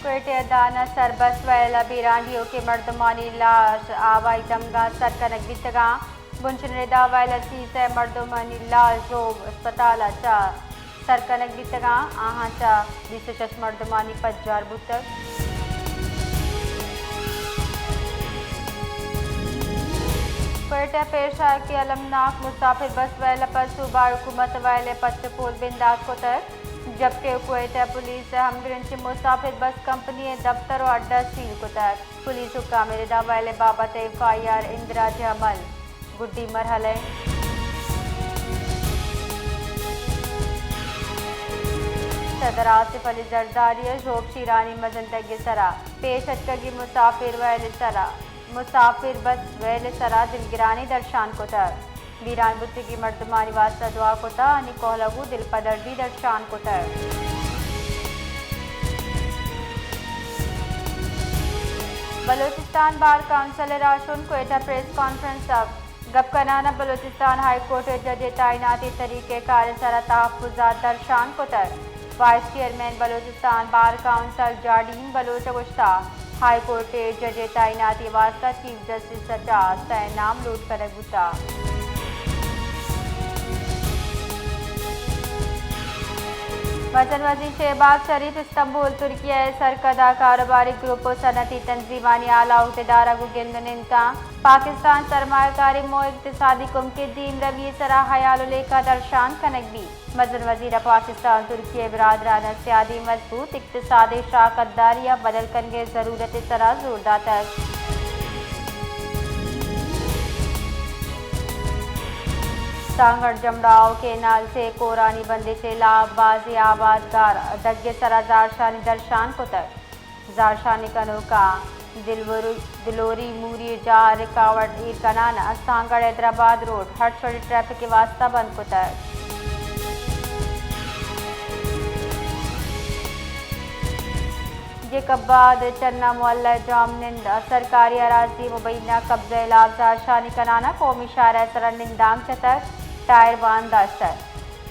کوئٹہ ءِ دان ءَ سر بس ویل ءَ بیران ڈیوکیں مردمانی لاش آوائی دمگاں سر کنگ بیتگاں۔ بنشن ردا ویل ءَ سی سئے مردمانی لاش ڈوب اسپتال ءَ چہ سر کنگ بیتگاں، آہاں چہ بیست ءُ شش مردمانی پجار بوتگ۔ کوئٹہ ءَ پیش آیگی المناک مسافر بس ویل ءَ پہ صوبائی حکومت ءِ ویل ءَ پچ ءُ پول بندات کتگ، جبکہ کوئٹہ پولیس ءَ ہمگرنچیں مسافر بس کمپنی ءِ دفتر ءُ اڈہ سیل کتگ۔ پولیس حکام ءِ ردا ویل ءِ بابت ءَ ایف آئی آر اندراج ءِ عمل گڈی مرحلہ ءَ۔ صدر آصف علی زرداری ءَ ژوب شیرانی مزن دگ ءِ سرا پیش اتکگی مسافر ویل ءِ سرا، مسافر بس ویل ءِ سرا دلگرانی درشان کتگ۔ بیران بوتگی مردمانی واستہ دعا کتہ، آنی کوہلگو دلپدردی درشان کتگ۔ بلوچستان بار کونسل ءِ راہشون کوئٹہ پریس کانفرنس ءَ گپ کنان ءَ بلوچستان ہائی کورٹ ءِ جج ءِ تعیناتی طریقہ کار ءِ سرا تحفظات درشان کتگ۔ Vice chairman Balochistan bar council جارڈین بلوچ ءَ گوشتہ، ہائی کورٹ ءِ جج ءِ تعیناتی ءِ واستہ چیف جسٹس ءَ چہ سئے نام لوٹ کنگ بوتہ۔ مزن وزیر شہباز شریف استنبول، ترکیہ ءِ سرکد ءَ کاروباری گروپ ءُ صنعتی تنظیمانی اعلی عہدیداراں گوں گند ءُ نند کنت۔ پاکستان سرمایہ کاری مو اقتصادی کمک ءِ دیمروی ءِ سرا ہیال ءُ لیکہ درشان کنگ بیت۔ مزن وزیر ءَ پاکستان ترکیہ ءِ برادرانہ سیادی مضبوط، اقتصادی شراکت داری ءَ بدل کنگ ءِ ضرورت ءِ سرا زور داتگ۔ سانگڑ جمڑاؤ کینال سے کورانی بندش ءِ ہلاپ بازیں آبادگار دگ ءِ سرا زہرشانی درشان کتگ۔ زہرشانی کنوکاں دلوری، دلوری موری جاہ ءَ رکاوٹ ایر کنان ءَ سانگڑ حیدرآباد روڈ ہرچ وڑیں ٹریفک ءِ واستہ بند کتگ۔ جیکب آباد چنا محلہ ءِ جام نند ءَ سرکاری اراضی مبینہ قبضہ ءِ ہلاپ زہرشانی کنان ءَ قومی شاہراہ ءِ سرا نندانک جتگ، ٹائر بانداشتگ۔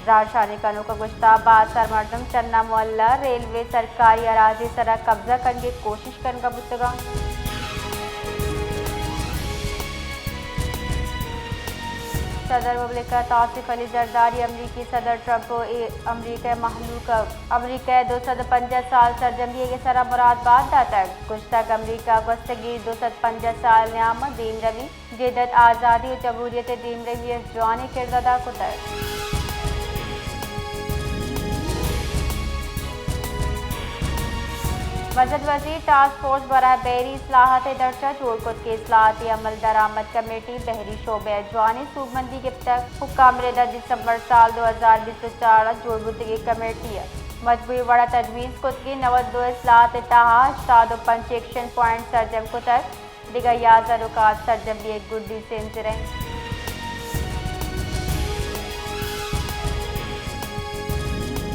زہرشانی کنوک ءَ گوشتہ، باز سر مردم چنا محلہ ریلوے سرکاری اراضی ءِ سرا قبضہ کنگ ءِ کوشش کنگ ءَ بوتگ انت۔ صدر مملکت آصف علی زرداری امریکی صدر ٹرمپ ءَ امریکہ ءِ مہلوک ءَ امریکہ ءِ دو سد ءُ پنجاہ سال سرجم بیگ ءِ سرا مراد بات داتگ۔ گوشتگ، امریکہ ءَ گوستگیں دو سد ءُ پنجاہ سال ءِ نیام ءَ دیم روی جدت آزادی ءُ جمہوریت ءِ دیمروی ءَ جوانیں کرد ادا کتگ۔ مزن وزیر ٹاسک فورس برائے بحری اصلاحات ءِ درچ ءَ جوڑ کتگیں اصلاحاتی عمل درآمد کمیٹی بحری شعبہ ءَ جوانیں سوبمندی گپتگ۔ حکام ءِ ردا دسمبر سال دو ہزار بیست ءُ چار ءَ جوڑ بوتگیں کمیٹی ءَ مجموعی وڑ ءَ تجویز کتگیں نود ءُ دو اصلاحات ءِ تہا ہشتاد ءُ پنچ ایکشن پوائنٹ سرجم کتگ۔ دگہ یازدہ نکات سرجم بیگ گڈی سینتر انت۔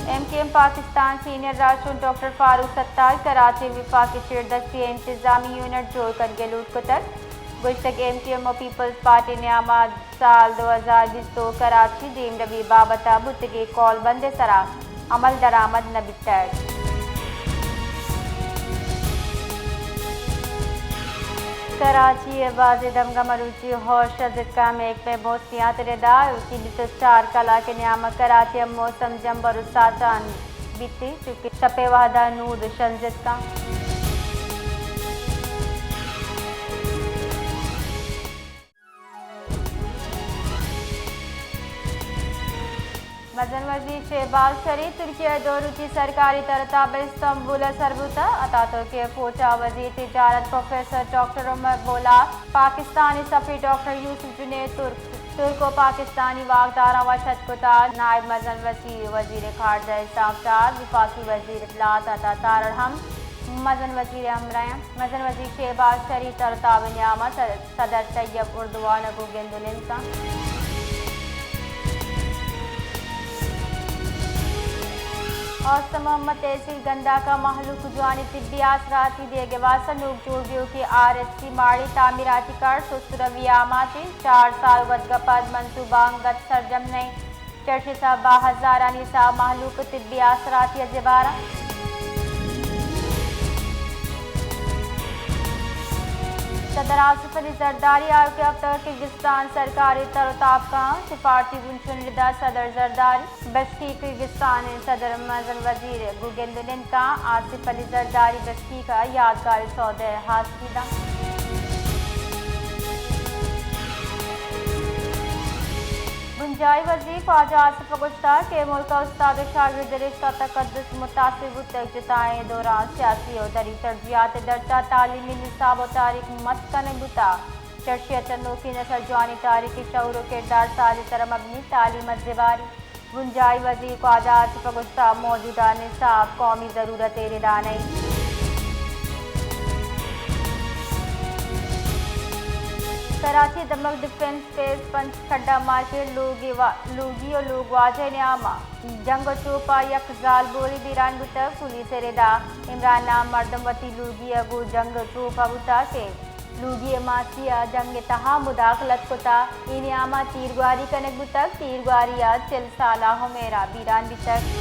ایم کیو ایم پاکستان سینئر راہشون ڈاکٹر فاروق ستار کراچی ءَ وفاقی چیردستی ءِ انتظامی یونٹ جوڑ کنگ ءِ لوٹ کتگ۔ گوشتگ، ایم کیو ایم ءُ پیپلز پارٹی ءِ نیام ءَ سال دو ہزار بیست ءَ کراچی ءِ دیمروی بابت ءَ بوتگیں قول بند ءِ سرا عمل درآمد نہ بیتگ۔ کراچی ءِ بازیں دمگاں مروچی ہور شنزتگ، محکمہ موسمیات ءِ ردا مروچی بیست ءُ چار کلاک ءِ نیام ءَ کراچی ءِ موسم جمبر ءُ ساچان بیت، چوکہ شپ ءِ وہد ءَ نود شنزتگ۔ مزن وزیر شہباز شریف ترکیہ ءِ دو روچی سرکاری تر ءُ تاب ءَ استنبول ءَ سر بوتگ۔ اتاترک ءِ پوچا وزیر تجارت پروفیسر ڈاکٹر عمر بولار، پاکستانی سفیر ڈاکٹر یوسف جنید ترک، ترک ءُ پاکستانی واکداراں وش اتک کتگ۔ نائب مزن وزیر، وزیر خارجہ اسحاق ڈار، وفاقی وزیر اطلاعات عطا تارڑ ہم مزن وزیر ءِ ہمراہ انت۔ مزن وزیر شہباز شریف تر ءُ تاب ءِ نیام ءَ صدر صدر طیب اردوان ءَ گوں گند ءُ نند کنت۔ استاد محمد تحصیل گنداکا مہلوک ءَ جوانیں طبی آسراتی دیگ ءِ واستہ نوک جوڑ بیوکیں آر ایچ سی ماڑی تعمیراتی کار سست روی ءِ آماچ انت۔ چار سال ودگ ءَ پد منصوبہ انگت سرجم نہ انت۔ چرشی سبا ہزارانی حساب مہلوک طبی آسراتی ءَ زبہر انت۔ صدر آصف علی زرداری آیوکیں ہپتگ ءَ کرگستان سرکاری تر ءُ تاب کنت، سفارتی بنشون ءِ ردا صدر زرداری۔ بشکیک، کرگستان ءِ صدر ءُ مزن وزیر گوں گند ءُ نند کنت، آصف علی زرداری بشکیک ءَ یادگاری سودا ءِ ہاسکی دنت۔ بنجاہی وزیر خواجہ آصف ءَ گوشتگ کہ ملک ءِ استاد ءُ شاگرد رشتہ تقدس متاثر بوتگ، جتائیں دوران سیاسی ءُ دری ترجیحات ءِ درچ ءَ تعلیمی نصاب ءُ تاریخ مست کنگ بوتگ۔ چرشی ءَ چہ نوکیں نسل جوانیں تاریخی شعور ءُ کردار سازی ءِ سرا مبنی تعلیم ءَ زباری۔ بنجاہی وزیر خواجہ آصف ءَ گوشتگ، موجودہ نصاب قومی ضرورت ءِ ردا نہ اِنت۔ کراچی ءِ دمگ ڈیفنس بیس، پنچ کھڈا مارکیٹ، لوگی وا-، لوگی ءُ لوگواجہ ءِ نیام ءَ جنگ ءُ چوپ ءَ یک زالبولے بیران بوتگ۔ پولیس ءِ ردا عمران نام مردم وتی لوگی ءَ گوں جنگ ءُ چوپ ءَ بوتگ کہ لوگی ءِ ماسی ءَ جنگ ءِ تہا مداخلت کتگ۔ اے نیام ءَ تیرگواری کنگ بوتگ۔ تیرگواری ءَ چل سالہ حمیرا بیران بیتگ۔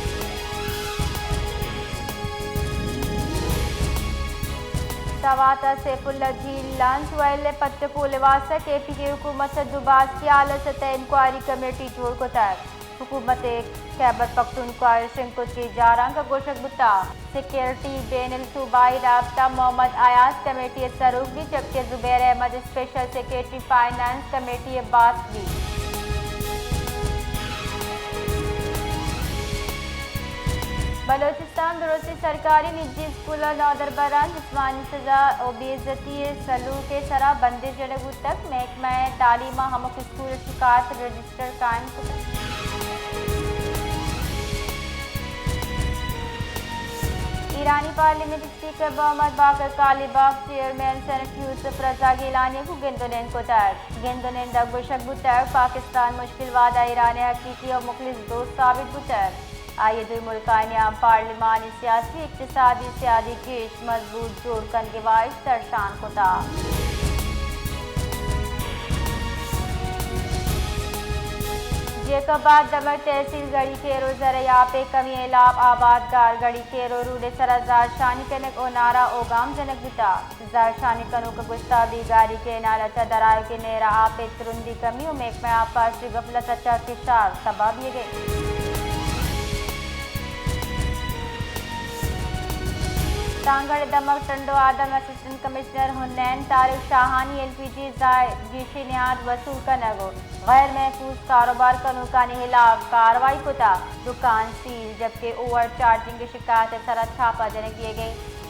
سوات ءِ سیف اللہ جھیل لانچ ویل ءِ پٹ ءُ پول ءِ واستہ کے پی کے حکومت ءَ دوباسکی حال ءِ سطح انکوائری کمیٹی جوڑ کتگ۔ حکومت ءِ خیبر پختونخوا ءَ شنگ کتگیں جارانک ءَ گوشگ بوتگ، سیکورٹی بین الصوبائی رابطہ محمد ایاز کمیٹی ءِ سروک بیت، جبکہ Zubair Ahmed special security finance committee ءِ باسک بیت۔ بلوچستان درستی سرکاری نجی اسکول ءَ نودربراں جسمانی سزا ءُ بے عزتی ءِ سلوک ءِ سرا بندش جنگ بوتگ۔ محکمہ تعلیم ءَ ہمک اسکول ءِ شکایت رجسٹر قائم کتگ۔ ایرانی پارلیمنٹ اسپیکر محمد باقر قالیباف، چیئرمین سینیٹ یوسف رضا گیلانی ءَ گوں گند ءُ نند کتگ۔ گند ءُ نند ءَ گوشگ بوتگ، پاکستان مشکل وہد ءَ ایران ءِ حقیقی ءُ مخلص دوست ثابت بوتگ۔ آئی ءَ دوئیں ملکانی ہم پارلیمانی، سیاسی، اقتصادی سیادی گیش مضبوط جوڑ کنگ ءِ واہش درشان کتگ۔ جیکب آباد دمگ تحصیل گڑی کیرو زرعی آپ ءِ کمی ءِ ہلاپ آبادگار گڑی کیرو روڈ ءِ سرا زہرشانی کنگ ءُ نعرہ ءُ گام جنگ بوتگ۔ زہرشانی کنوکاں گوشتگ، بیگاری کینال ءَ چہ درآیوکیں نہر ءَ آپ ءِ ترندی کمی ءُ محکمہ آبپاشی ءِ غفلت ءَ چہ کشار تباہ بیگ ءَ اِنت۔ تانگڑ ءِ دمگ ٹنڈو آدم اسسٹنٹ کمشنر حنین طارق شاہانی ایل پی جی زاہد گیشیں نہاد وصول کنگ ءُ غیر محفوظ کاروبار کنوکانی ہلاپ کاروائی کتگ، دکان سیل، جبکہ اوور چارجنگ ءِ شکایت ءِ سرا چھاپہ جنگ بیگ ءَ اِنت۔